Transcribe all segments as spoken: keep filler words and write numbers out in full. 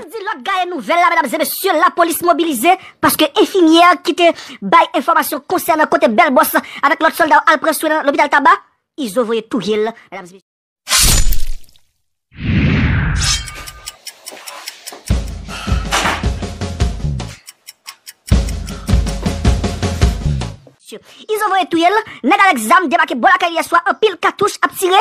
Di lòt gaye nouvèl la, medam e mesye, lapolis mobilize paske enfimyè ki te bay enfòmasyon konsènan kote Bèl Bòs avèk lòt sòlda yo al pran swen nan lopital Taba, Izo voye touye l, medam e mesye. Izo voye touye l, nèg avèk zam debake bò lakay li yè swa, anpil katouch ap tire.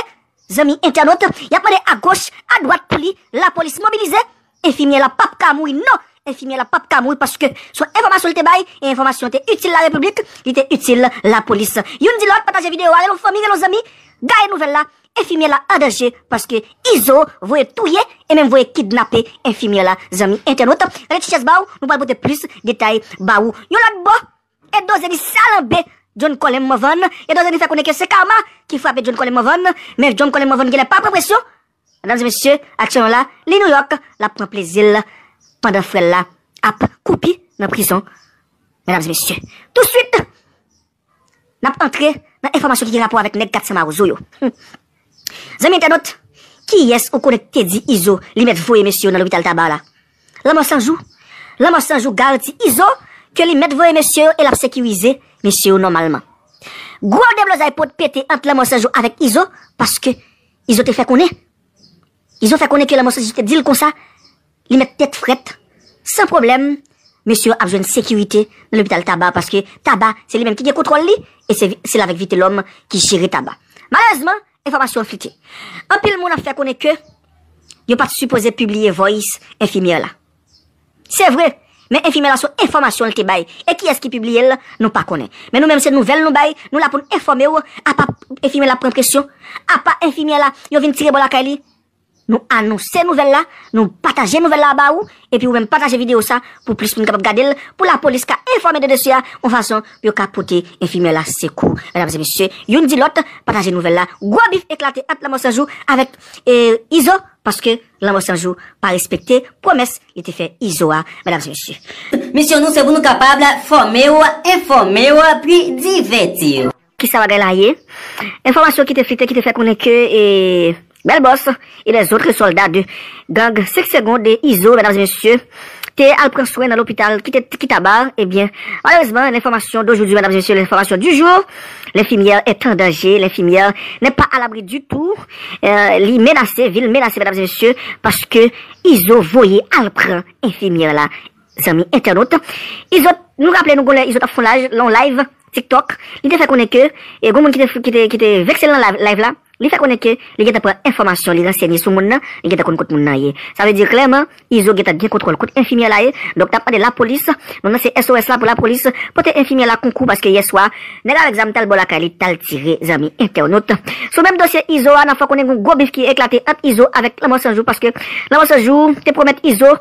Zanmi entènot, y ap mande agoch, adwat pou li, lapolis mobilize. Enfimyè la p ap ka mouri, non! Enfimyè la p ap ka mouri paske se yon enfòmasyon li te bay, e enfòmasyon te itil larepiblik, li te itil lapolis. Youn di lòt, pataje videyo a, rele yon fanmi, rele yon zanmi, gaye nouvèl la, enfimyè la an danje paske Izo voye touye e menm voye kidnape enfimyè la, zanmi entènot. Rete ti chèz ba w, nou pral pote plis detay ba ou. Yon lòt bò, Edo Zeni salanbe John Colin Morvan. Edo Zeni fè konnen ke se Karma ki frape John Colin Morvan, men John Colin Morvan genlè pa pran presyon. Medam e mesye, aksyon la, li Nouyòk, l ap pran plezi l pandan frè l la ap koupi nan prizon. Medam e mesye, touswit, n ap antre nan enfòmasyon ki gen rapò avèk nèg kat san mawozo yo. Zanmi entènot, kiyès ou konnen ki te di Izo li mèt voye mesye yo nan lopital Taba la? Lanmò Sanjou. Lanmò Sanjou garanti Izo ke li mèt voye mesye yo e l ap sekirize mesye yo nòmalman. Gwo deblozay pot pete ant Lanmò Sanjou avèk Izo paske Izo te fè konnen Izo fè konnen ke Lanmò Sanjou te di l konsa, li mèt tèt frèt, san pwoblèm, mesye yo ap jwenn sekirite nan lopital Taba paske Taba se li menm ki gen kontwòl li e se, se l avèk Vitelòm ki jere Taba. Malerezman, enfòmasyon an flite. Anpil moun ap fè konnen ke yo pa t sipoze pibliye voice enfimyè la. Se vre, men enfimyè la se yon enfòmasyon l te bay. E kiyès ki pibliye l, nou pa konnen. Men nou menm se nouvèl nou bay, nou la pou n enfòme w, apa enfimyè la pran presyon, apa enfimyè la yo vin tire bò lakay li. Nou anonse nouvèl la, nou pataje nouvèl la ba ou, epi ou menm pataje videyo sa pou plis moun kapab gade l, pou lapolis ka enfòme de dosye a, yon fason pou yo ka pote enfimyè la sekou. Medam e mesye, youn di lòt, pataje nouvèl la. Gwo bif eklate ant Lanmò Sanjou avèk, e, Izo, paske Lanmò Sanjou pa respekte pwomès li te fè Izo a, medam e mesye. Misyon nou se pou nou kapab fòme w, enfòme w, pi divèti w. Kisa bagay la ye? Enfòmasyon ki te flite, ki te fè konnen ke, e, Bèl Bòs e lèzòt sòlda de gang senk segonn de Izo, medam e mesye, te al pran swen nan lopital ki te, ki Taba, ebyen, malerezman, l'information d'aujourd'hui, mesdames et messieurs, l'information du jour, l'infirmière est en danger, l'infirmière n'est pas à l'abri du tout, euh, li menase, vi l menase, medam e mesye, paske Izo voye al pran enfimyè la, zanmi entènot. Izo, nou raple nou gon lè Izo t ap fè yon live, yon live TikTok, li te fè konnen ke, e, gon moun ki te, ki te, ki te vekse l nan live, live la, li fè konnen ke li gentan pran enfòmasyon, li ransenye sou moun nan, li gentan konn kot moun nan ye. Sa vle di klèman, Izo gentan gen kontwòl kot enfimyè la ye. Donk, n ap mande lapolis, nou lanse S O S la pou lapolis pote enfimyè la konkou, paske yè swa, nèg avèk zam t al bò lakay li, t al tire, zanmi entènot. Sou menm dosye Izo a, n ap fè konnen gon gwo bif ki eklate ant Izo avèk Lanmò Sanjou, paske Lanmò Sanjou te pwomèt Izo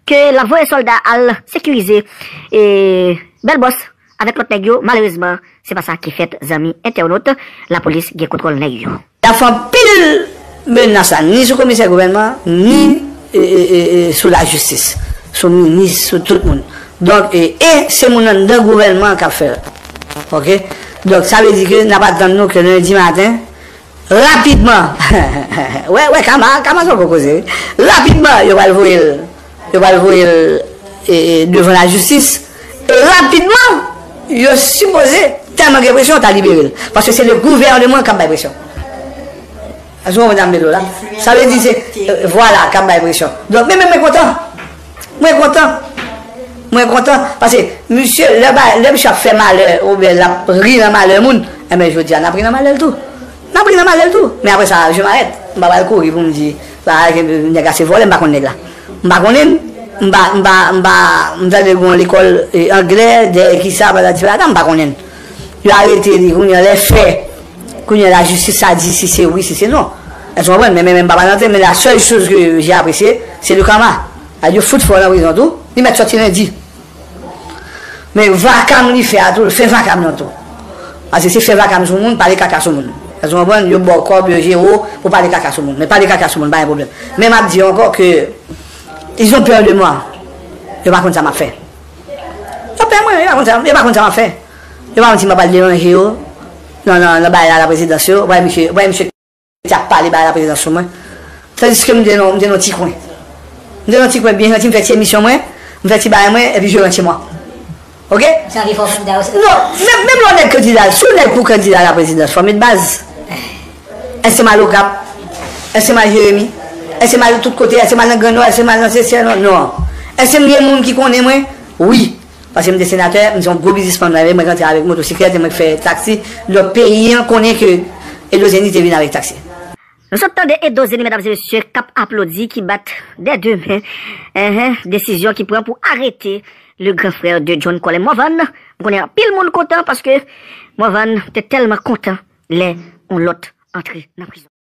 ke l ap voye sòlda al sekirize, e, Bèl Bòs avèk lòt nèg yo. Malerezman, se pa sa ki fèt, zanmi entènot. Lapolis gen kontwòl nèg yo. Y ap fè anpil menas la, ni sou komisè gouvènman, ni, e, e, e, e, sou lajistis, sou minis, sou tout moun. Donk, e, e se moun anndan gouvènman k ap fè l. Oke? Donk, sa vle di ke n ap atann nou ke lendi maten, rapidman, wè, wè, Kama, Kama se yon gwo koze, wi. Rapidman, yo pral voye l, yo pral voye l, e, e, devan lajistis. E rapidman, yo sipoze, tèlman gen presyon, ta libere l. Paske se le gouvènman k ap bay presyon. Èske w konprann sa m vle di w la? Sa vle di se, e, vwala, k ap bay presyon. Donk, men, men mwen kontan. Mwen kontan. Mwen kontan. Paske misye, lè ba, lè misye ap fè malè, oubyen l ap ri nan malè moun, enben, jodi a, n ap ri nan malè l tou. N ap ri nan malè l tou. Men apre sa, je m'arrête. M pa pral kouri pou m di, pa, nèg la se vòlè, m pa konn nèg la. M pa konnen l. M pa, m pa, m pa, m tande gon lekòl, e, anglè, dèyè kisa, patati patata, m pa konnen l. Yo arete li, kounye an, lè fè, kounye an, lajistis sa di si se wi, si se non. Èske w konprann? Men, men, men, m pa pral antre, men la seule chose que j'ai apprécié, c'est le karma. A, yo fout fè w nan prizon tou, li mèt sòti lendi. Men vakam li fè a tou, l fè vakam nan tou. Paske se fè vakam sou moun, pale kaka sou moun. Èske w konprann? Yo ba w kòb, yo jere w pou pale kaka sou moun. Men pale kaka sou moun, pa gen pwoblèm. Men m ap di ankò ke ils ont peur de moi. Yo pa konn sa m ap fè. Yo pè mwen, yo pa konn sa, yo pa konn sa m ap fè. Yo pa konn si m ap al deranje yo nan, nan, nan bagay la, la prezidans yo. Ou pa wè misye, ou pa wè misye t ap pale bay laprezidans sou mwen. Tandiske m te nan, m te nan ti kwen. M te nan ti kwen byen janti, m fè ti emisyon mwen, m fè ti bagay mwen, epi je rentre chez moi. Oke? Sa ki fò kandida yo se. Non, menm, menm lè w nèg kandida, si w nèg pou kandida la prezidans, fò w met baz. Èske m al Okap? Èske m al Jeremi? Èske m al tout kote? Èske m al nan Gran Nò? Èske m al nan Sesèl? Non. Èske m gen moun ki konnen mwen? Wi. Paske m te senatè, m se yon gwo biznismann, mwen rantre avèk motosiklèt e mwen k fè taksi. Lòt peyi an konnen ke Edo Zeni te vin avèk taksi. Nou sot tande Edo Zeni, medam e mesye, k ap aplodi, ki bat dè de men, enhen, desizyon ki pran pou arete le grand frère de John Colem Morvan. M konnen anpil moun kontan paske Morvan te tèlman kontan lè yon lòt antre nan prizon.